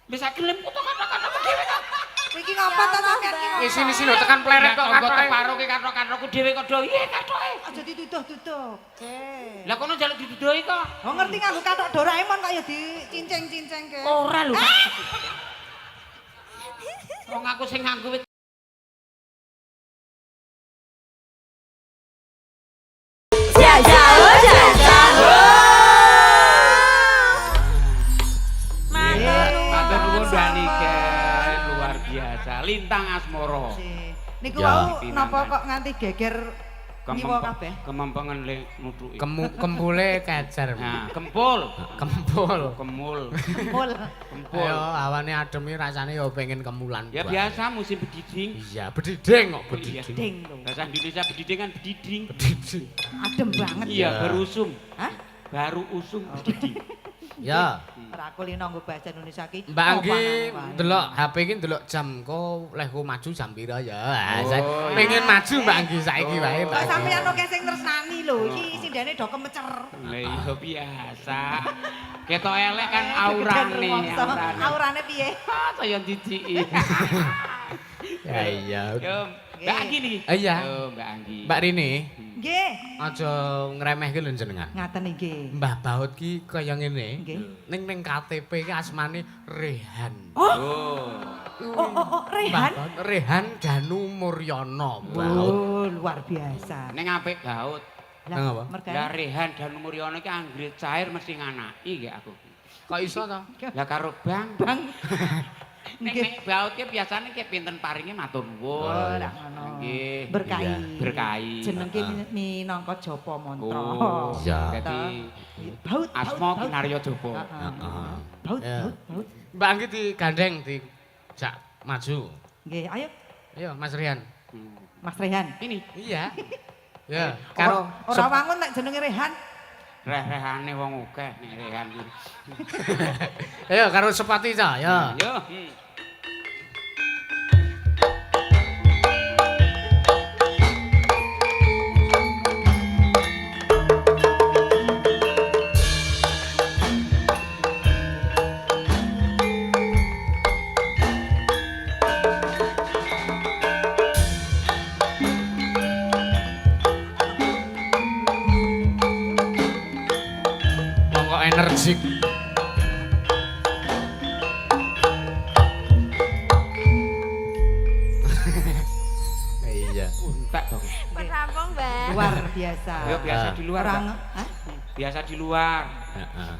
Wis gelem kok kathok-kathokku dhewe kok. Kowe iki ngapa to sampean iki? Wis sini lho tekan pleret kok Tangga kathoke. teparo ki kathok-kathokku dhewe kok do. Iya kathoke. Aja dituduh-tuduh. Lah kono njaluk diduduhi kok. Oh ngerti nganggo kathok Doraemon kok ya dicincing-cincingke. Ora lho. Wong aku sing nganggo wit. Matur nuwun Mbak Niken, luar biasa. Lintang Asmara. Niku Ya. wau napa kok nganti geger nyiwa kabeh? Kemempengen le nuthuki. Kempule kecer. Nah, kempul. Kempul. Kemul. Kempul. Kempul. Ayo awane adem iki rasane ya pengen kemulan. Ya bae. biasa musim bediding. Iya, bediding kok Iya. bediding. Ding lho. Bahasa Indonesia bediding kan bediding. Bediding. Adem banget. Iya, baru usum. Hah? Baru usum bediding. Ya. Ora aku lino nggo bahasa Indonesia ki. Mbak Anggi opanane wae. ndelok HP iki ndelok jam kok lehku maju jam pira ya. Ah, Oh, saya iya. pengen maju Mbak Anggi saiki wae Mbak Kok Anggi. sampeyan akeh sing tresnani lho, iki sindene do kemecer. Lah iya biasa. Ketok elek kan aurane, Rumangsa. aurane. Aurane piye? Ah, saya jijiki. Ya iya. Yo, Mbak Anggi nih. Iya. Yo, Mbak Anggi. Mbak Rini, Nggih. aja ngremehke lho jenengan. Ngaten nggih. Mbah Baut ki kaya ngene. Nggih. Ning ning KTP ki asmane Rehan. Oh, Oh. oh, oh, oh, Mbah Rehan. Baut Rehan Danu Muryono Baut. Oh, luar biasa. Ning apik Baut. Lah, Nang apa? mergane. Lah Rehan Danu Muryono ki anggere cair mesti nganaki ki aku. Kok iso to? Lah karo Bang. Bang. Nek Nggih. nek Baut ki biasane ki pinten paringe matur nuwun. Oh, lah ngono. Nggih. Berkahi. Iya. Berkahi. Jeneng ki minangka japa mantra. Oh. Iya. Dadi Baut, baut, asma baut. Kinarya Japa. Heeh. Heeh. Baut, Ya. baut, baut. Mbak Anggi digandeng dijak maju. Nggih, ayo Ayo Mas Rian. Hmm. Mas Rehan. Ini Iya. Ya, karo Ora wangun nek jenenge Rehan. reh-rehane wong akeh nek Rehan ki. Ayo karo sepati ta, ya. Yo. Wong kok energik. Iya. Untek to. Perampong, Mbak. Luar biasa. Yo biasa di luar. Orang, Mbak. hah? Biasa di luar. Heeh.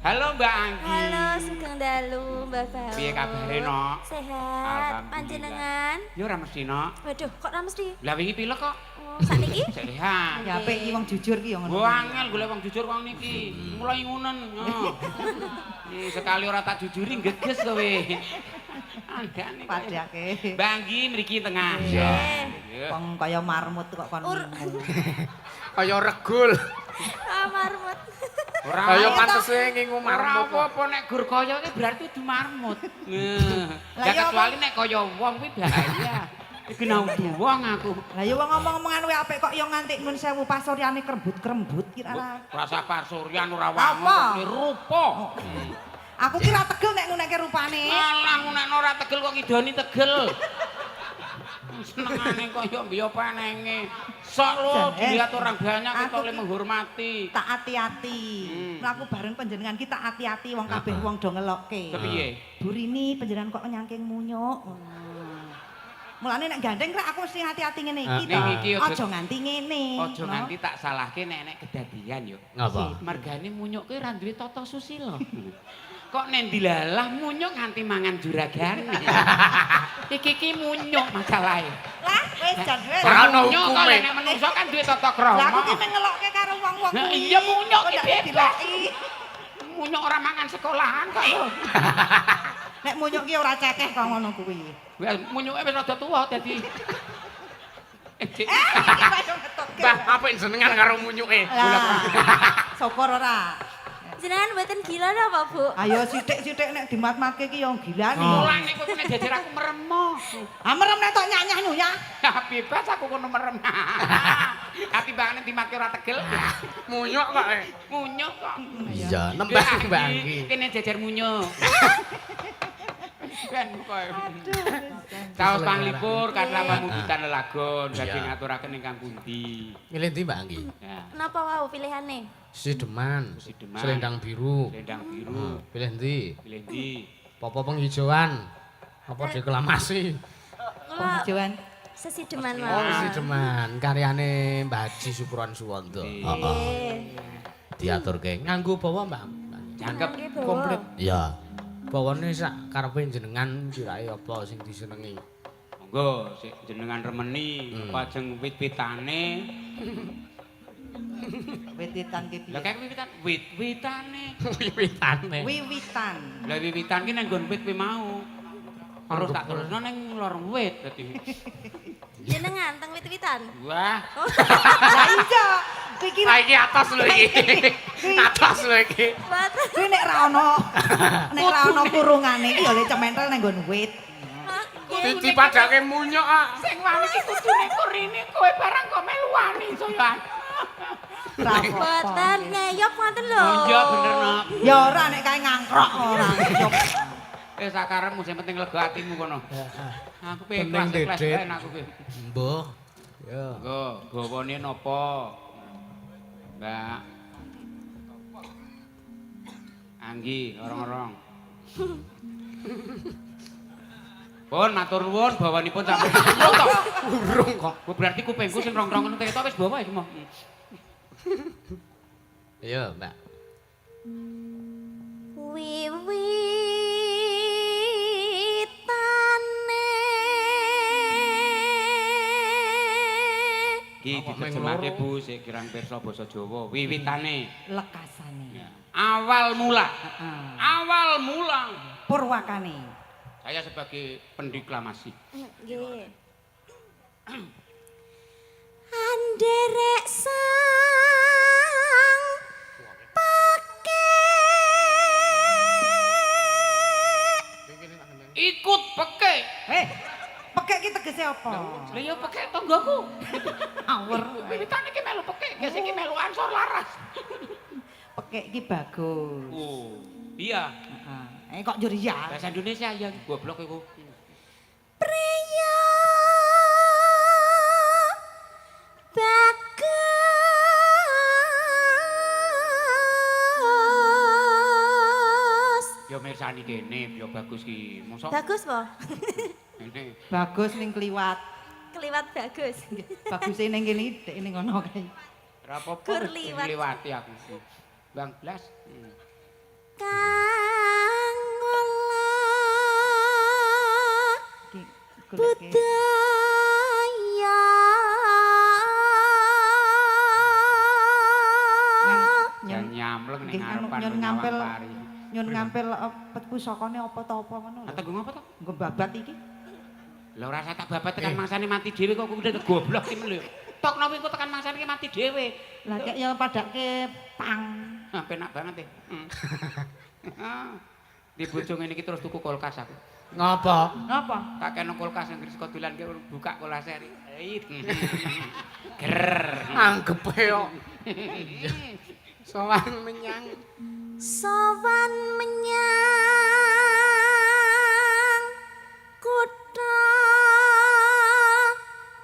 Halo Mbak Anggi. Halo, sugeng dalu, Mbak Baut. Piye kabare, Nok? Sehat. Alhamdulillah. Panjenengan? Yo ora mesti, Nok. Waduh, kok ra mesti? Lah wingi pilek kok. Oh, sakniki? Sehat. Ya apik iki wong jujur ki ya ngono. Wah, angel golek wong jujur wong niki. Mulai ngunen. Yo. Sekali ora tak jujuri geges kowe. Andane. Padake. Mbak Anggi mriki tengah. Iya. Yo. Wong kaya marmut kok kon. Kaya regul. Ah, marmut. Ora Kaya Ayo, pantese ngingu Ora marmut. apa-apa nek gur kaya ki berarti udu marmut. Nah, Lah ya ya kecuali nek kaya wong kuwi bahaya. Iki naudu wong aku. Lah ya wong ngomong-ngomongan kuwi apik kok ya nganti nun sewu pasoryane krembut-krembut kira ora. Rasa pasuryan ora wangun Apa? kok rupa. Aku kira tegel nek nguneke rupane. Alah ngunekno ora tegel kok ngidoni tegel. Senengane kaya mbiyo panenge. Sok lho Jan, eh, dilihat orang banyak kita aku oleh ki- menghormati. Tak ati-ati. Mlaku bareng panjenengan ki tak ati-ati wong kabeh wong do ngelokke. Kepiye? Burini panjenengan kok nyangking munyuk. Mulane nek gandeng rek aku mesti hati-hati ngene iki to. Ning iki aja- Aja nganti ngene. Aja no. nganti tak salahke nek nek kedadian yo. Ngapa? Mergane munyuk kuwi ora duwe tata susila. Kok nek dilalah munyuk nganti mangan juragane. Iki ki munyuk masalahe. Lah wis jan wis. Ora ono Munyuk kok hukume. nek menungso kan duwe tata krama. Lah aku ki meng ngelokke karo wong-wong Nah, kuwi. iya, munyuk Kok ki ndak bebas. diloki. Munyuk ora mangan sekolahan kok. lho. Nek munyuk ki ora cekeh kok ngono kuwi. Wes munyuke wis rada tuwa dadi. Eh, iki kaya ngetokke. Mbah, apik jenengan karo munyuke. Lah, syukur ora. Jenengan mboten gila napa, Bu? Ayo sithik-sithik nek dimat-matke ki yo gilani. Oh. Mulang nek kowe nek jejer aku meremo. Ah merem nek tok nyanyah ya. Ya bebas aku kono merem. Ati bangane dimatke ora tegel. Munyuk kok. eh. Munyuk kok. Iya, nembang Mbak Anggi. Kene jejer munyuk. Ben pokoke. Saos panglipur kathah pamundutan lelagon badhe ngaturaken ingkang pundi. Milih ndi Mbak Anggi? Ya, Napa wau pilihane? Sideman. Sideman. Selendang biru. Selendang biru. Pilih ndi? Pilih ndi? Apa penghijauan? Apa deklamasi? Kula Penghijauan. sesideman Oh, mawon. Sideman, karyane Mbah Haji Supron Suwondo. Nggih. Heeh. Nggih. Diaturke nganggo bawa Mbak. Jangkep. Nggih, bawa. Komplit. Iya. Bawane sak karepe jenengan kirake apa sing disenengi. Monggo sik jenengan remeni pajeng wit-witane. Wit-witan ki Lah piye? kayak wiwitan wit-witane. Wiwitane. Wiwitan. Lah wiwitan ki nang nggon wit kuwi mau. Terus tak terusno ning lor wit dadi. Jenengan teng wit-witan. Wah, Lah iya. Kuwi ki Lah iki atas lho iki. Atas lho iki. Mboten. kuwi nek ra ono nek ra ono kurungane iki ya le cementel nang nggon wit. Nggih. Dipadake munyuk ah. sing wani ki kudune kurine kowe barang kok melu wani soyan. Ra apa-apa. Mboten ngeyop ngoten lho. Oh iya bener nok. Ya ora nek kae ngangkrok ora. Eh sakarepmu sing penting lega atimu kono. Aku pe Penting ikhlas ikhlas dedet. bae aku pe. Mbah. Ya. Monggo, gawane napa? Mbak. Anggi, orong-orong. Pun matur nuwun bawanipun sampe. Lho to. Urung kok. Oh, berarti kupingku sing rong-rong ngono ketok wis bawa iki mau. Iya, Mbak. Wiwitane. Ki Apa meng diterjemahke loro? Bu sik kirang pirsa basa Jawa. Wiwitane. Lekasane. Ya. Awal mula. Heeh. Awal mula. Purwakane. Saya sebagai pendeklamasi. Nggih. Anderek sang pake. Ikut pekek. Eh, pekek ki tegese apa? Lah ya pekek tanggaku. Awur. Wiwitane ki melu pekek, gese ki melu ansor laras. Pekek ki bagus. Oh, iya. Heeh. Eh kok njur iya? Bahasa Indonesia ya goblok iku. Priya bagus. Ya mirsani kene, ya bagus ki. Mosok Bagus po? ngene. Bagus ning kliwat. Keliwat bagus. Baguse ning kene iki dek ning ngono kae. Ora apa-apa. Gur liwat. Liwati aku. Bang blas. Kang ngolah Ki goleke. budaya. Jan nyamleng ning Nggih, anu, ngarepan nyun nyawang ngampil pari. nyun ngampil pusakane apa ta apa ngono lho. Lah tenggung apa to? Nggo babat iki. Lah ora usah tak babat tekan mangsane mati dhewe kok kuwi goblok ki lho. Tokno kuwi kok tekan mangsane ki mati dhewe. Lah kek ya padake pang. Ah, penak banget e. Di bojo ngene iki terus tuku kulkas aku. Ngapa? Ngapa? Tak kena kulkas yang saka dolan ki buka kulkas e. Ger. Anggepe kok. Sowan menyang Sowan menyang kutha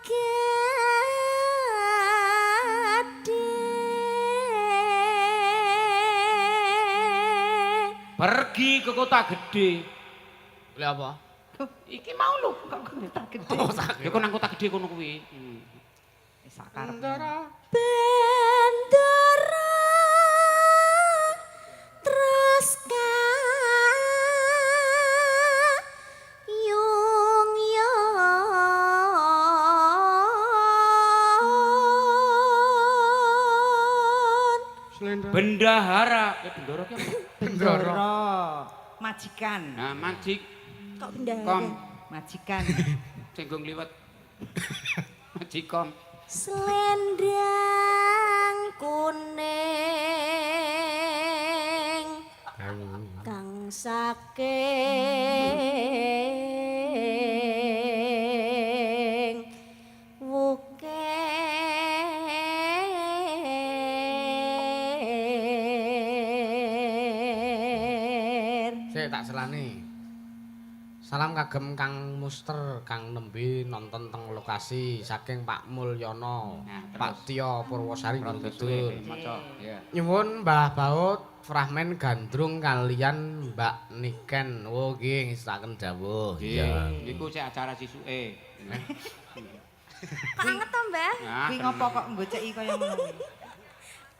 gedhe. Pergi ke kota gede. Lha apa? Iki mau lho. Kok kota gede. Oh, sakit. Ya kok nang kota gede kono kuwi. Wis sakarep. Ndara. Bendera terus kayung yon. Selendang. Bendahara. Eh bendara ki apa? Bendoro. Majikan. Nah, majik Kok bendahara? kom Majikan. sing nggo ngliwet. Majikom. Selendang kuning kang saking wukir. Sik tak selani. Salam kagem Kang Muster kang nembe nonton teng lokasi saking Pak Mulyono, Nah, terus. Pak Tio Purwosari Gunung Rada suwe Kidul. maca. Ya. Nyuwun Mbah Baut fragmen gandrung kalian Mbak Niken. Oh nggih ngestakaken dawuh. Iya. Iku sik acara sisuke. Kok anget to, Mbah? Nah, Kuwi ngopo kok nggoceki kaya ngono.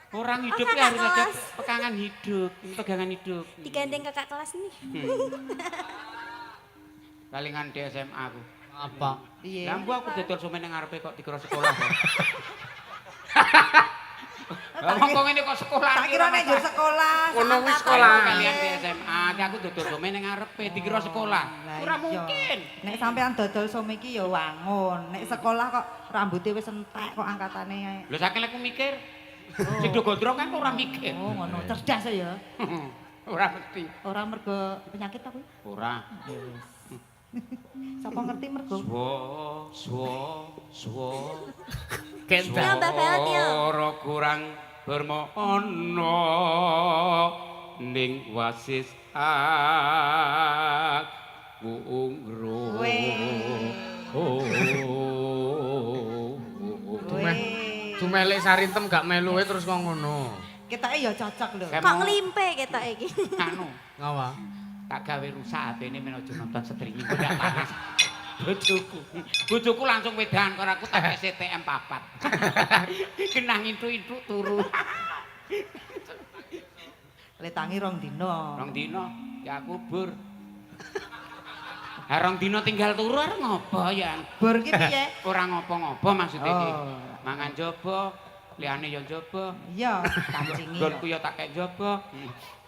Orang hidup Oh, ya kakak harus ada kelas. pegangan hidup, pegangan hidup. Digandeng kakak kelas nih. Palingan di SMA aku. Apa? Piye? Lah mbok aku dodol somen nang ngarepe kok dikira sekolah kok. Lah wong kok ngene kok sekolah. Tak kira nek njur sekolah. Ngono kuwi seangkatan. sekolah. Kalian di SMA, ki aku dodol somen nang ngarepe dikira sekolah. Lah Ora iya. mungkin. Nek sampean dodol some iki ya wangun. Nek sekolah kok rambutnya wis entek kok angkatane. Lho saking aku mikir. Sing do gondrong kan ora mikir. Oh ngono, cerdas ya. Ora mesti. Ora mergo penyakit ta kuwi? Ora. Ya wis. Sapa ngerti mergo? Swo, swo, swo. Kendang. Yo, Mbak Baut, yo. Swara kurang bermono ning wasis aku ungro. Dumeh dumeh lek sarintem gak melu wae terus kok ngono. Ketoke ya cocok lho. Kayak Kok mau- nglimpe ketok iki. Anu, Ngapa? tak gawe rusak HP-ne men aja nonton streaming kok ndak panas. Bojoku. Bojoku langsung wedan karo aku tak STM 4. Genah intu-intu turu. Le tangi rong dino. Rong dino ya aku bur. Ha rong dino tinggal turu arep ngopo ya? Bor ki piye? Ora ngopo-ngopo maksudnya iki. Oh. Mangan jaba, liyane ya jaba. Iya, kancingi. Nggonku ya tak kek jaba.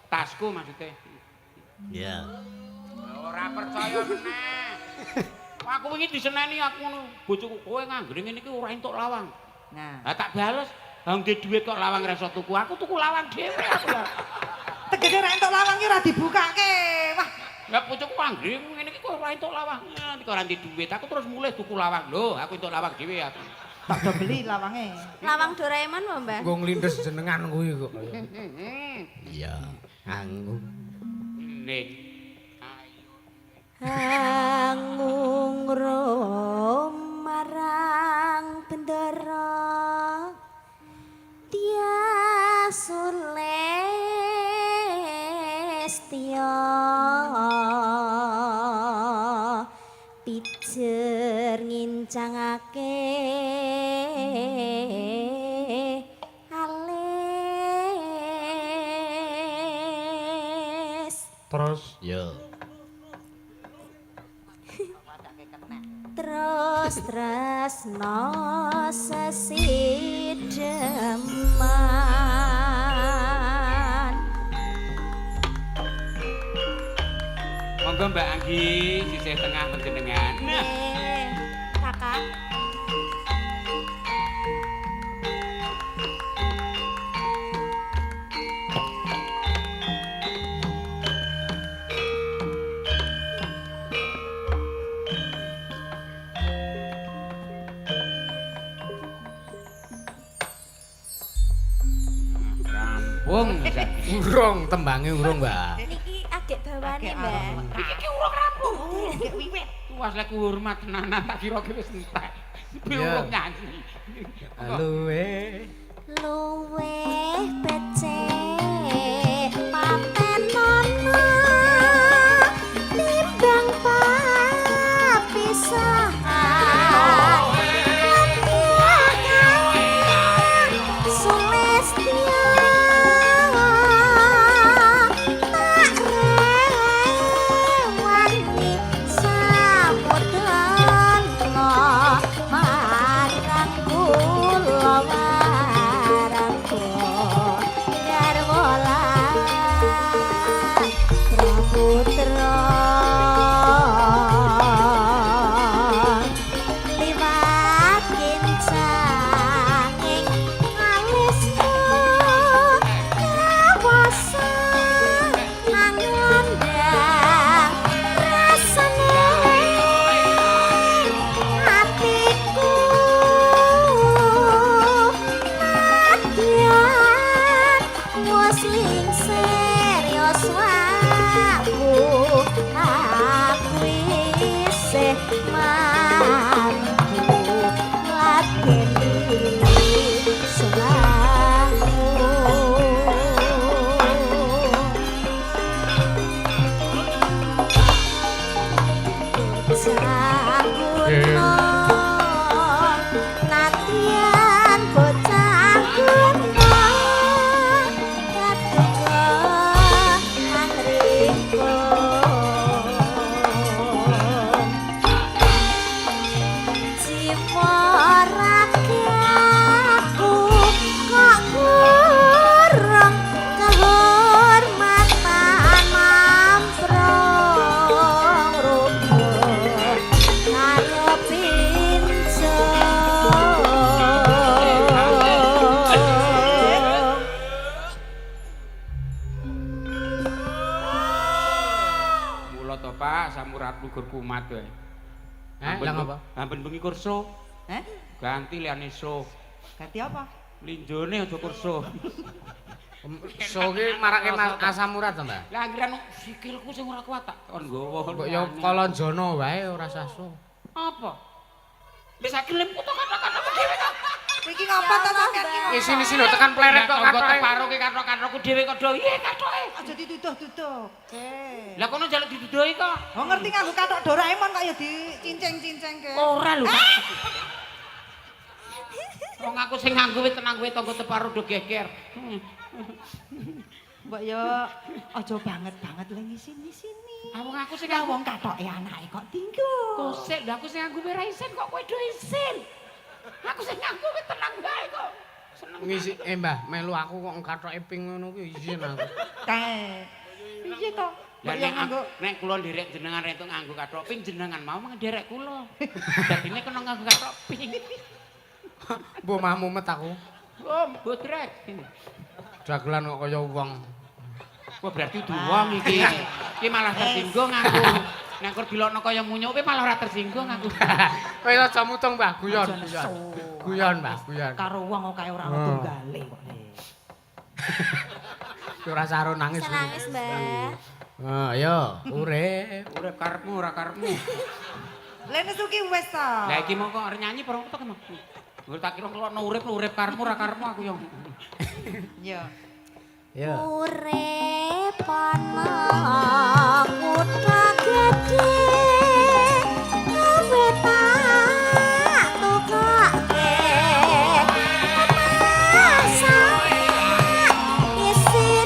Tasku maksudnya. Iya. Ora percaya meneh. Wah, aku wingi diseneni aku ngono. Bojoku kowe nganggere ngene iki ora entuk lawang. Nah, Lah tak bales, hang duwe dhuwit kok lawang ora iso tuku. Aku tuku lawang dhewe aku ya. tegese ra entuk lawang ki ora dibukake. Wah, Lah bojoku anggere ngene iki kok ora entuk lawang. Nanti kok ora duwe dhuwit, aku terus mulih tuku lawang. Lho, aku entuk lawang dhewe aku. tak do beli lawange. Lawang Doraemon apa, Mbah? Nggo nglindes jenengan kuwi kok. Iya. Anggung. Ning ayo. Hangungro marang bendara Tia Sulestya pijer ngincangake alis. Terus ya. Terus tresno sesideman. Monggo Mbak Anggi sisih tengah panjenengan. Nah, Eh, kakak. Rampung saiki. Urung tembange urung, Mbak. Niki agek bawane, Agek Mbak. Iki ki urung rampung. Gek wiwit. Tuwas lek hormat tenanan tak kira ki wis entek. Tapi Iya. urung nyanyi. Luwe. Luweh becik patenono timbang papisahan. Sulestya tak rewangi samudana marang kula warga. Syaratmu gur kumat wae. Eh, lah ngapa? Amben bengi kurso, Eh? ganti liyane so. Ganti apa? Linjone aja kurso. So ki marake asam urat to, Mbah? Lah anggeran sikilku sing ora kuat tak kon nggawa. Mbok ya kalonjono wae ora sah so. Apa? Wis sakilemku to kathok-kathokku dhewe to. Kowe iki ngapa to sampean iki? Ya Allah, Isin-isin lho tekan pleret kok Tangga kathoke. teparo ki kathok-kathokku dhewe kok do. Iya kathoke. Aja dituduh-duduh. Eh. Lah kono njaluk diduduhi kok. Oh ngerti nganggo kathok Doraemon kok ya dicincing-cincingke. Ora lho. Wong aku sing nganggo wis tenang kowe tangga teparo do geger. Mbok yo aja banget-banget le ngisin-ngisini. Ah wong aku sing Lah nganggo wong kathoke anake kok dinggo. kosek. Lah aku sing nganggo ora isin kok kowe do isin. Aku sing nganggo wis tenang wae kok. Seneng. Ngisi eh Mbah, melu aku kok kathoke ping ngono ki isin aku. Kae. Piye to? Lah Mbok yo nek nganggo nek kula nderek jenengan entuk nganggo kathok ping jenengan mau nderek kula. Dadine kena nganggo kathok ping. Mbok mah mumet aku. Oh, bodrek. Dagelan kok kaya wong. Wah berarti dudu wong iki. Iki malah tersinggung aku. Nek kur dilokno kaya munyuk kuwi malah ora tersinggung aku. Kowe aja mutung, Mbah, guyon, Aja guyon. nesu. Guyon, Mbah, guyon. Karo wong kok kae ora ono Oh. tunggale kok. Ki ora saro nangis. Bisa nangis, Mbah. Oh, ayo, urip. Urip karepmu ora karepmu. Le nesu ki wis to. Lah iki mau kok arep nyanyi apa to mau? Gue tak kira ngelokno urip urip karepmu ora karepmu aku yo. Yo. Yo. Urip ana kutha gedhe kowe tak tukoke masak isine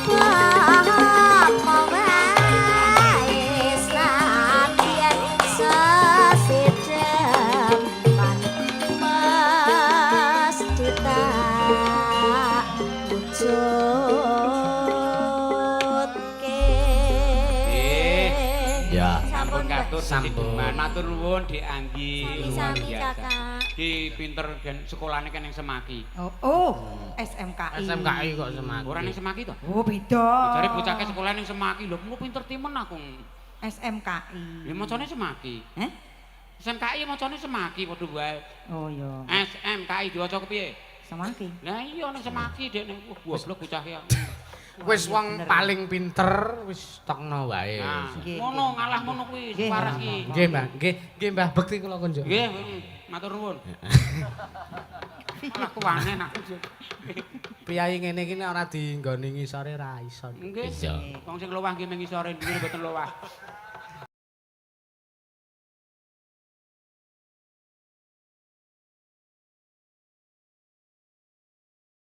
kowe apa wae sabian sesidheman mesti tak wujudke. Ya. Sampun katur Sampun. sesiduman. Matur nuwun Dik Anggi. Luar Sami-sami, biasa. Kakak. Ki pinter dan sekolahane kan yang Semaki. Oh, oh, SMKI. SMKI kok Semaki. Ora ning Semaki to? Oh, beda. Jare bocahke sekolah ning Semaki. Lho, kok pinter timen aku. SMKI. Lha macane Semaki. Eh? SMKI macane Semaki padha wae. Oh iya. SMKI diwaca kepiye? Semaki. Lah iya ning Semaki dek ning wah goblok bocah ya. Wis wong Bener. paling pinter wis tokno wae. Nah, Nggih, ngono ngalah ngono kuwi Nggih, waras ki. Nggih, Mbah. Nggih, nggih Mbah bekti kula kunjuk. Nggih, matur nuwun. Malah kuwanen aku. Priyayi ngene iki nek ora dinggoni ngisore ra iso. Nggih. Wong sing lowah nggih mengisore dhuwur mboten lowah.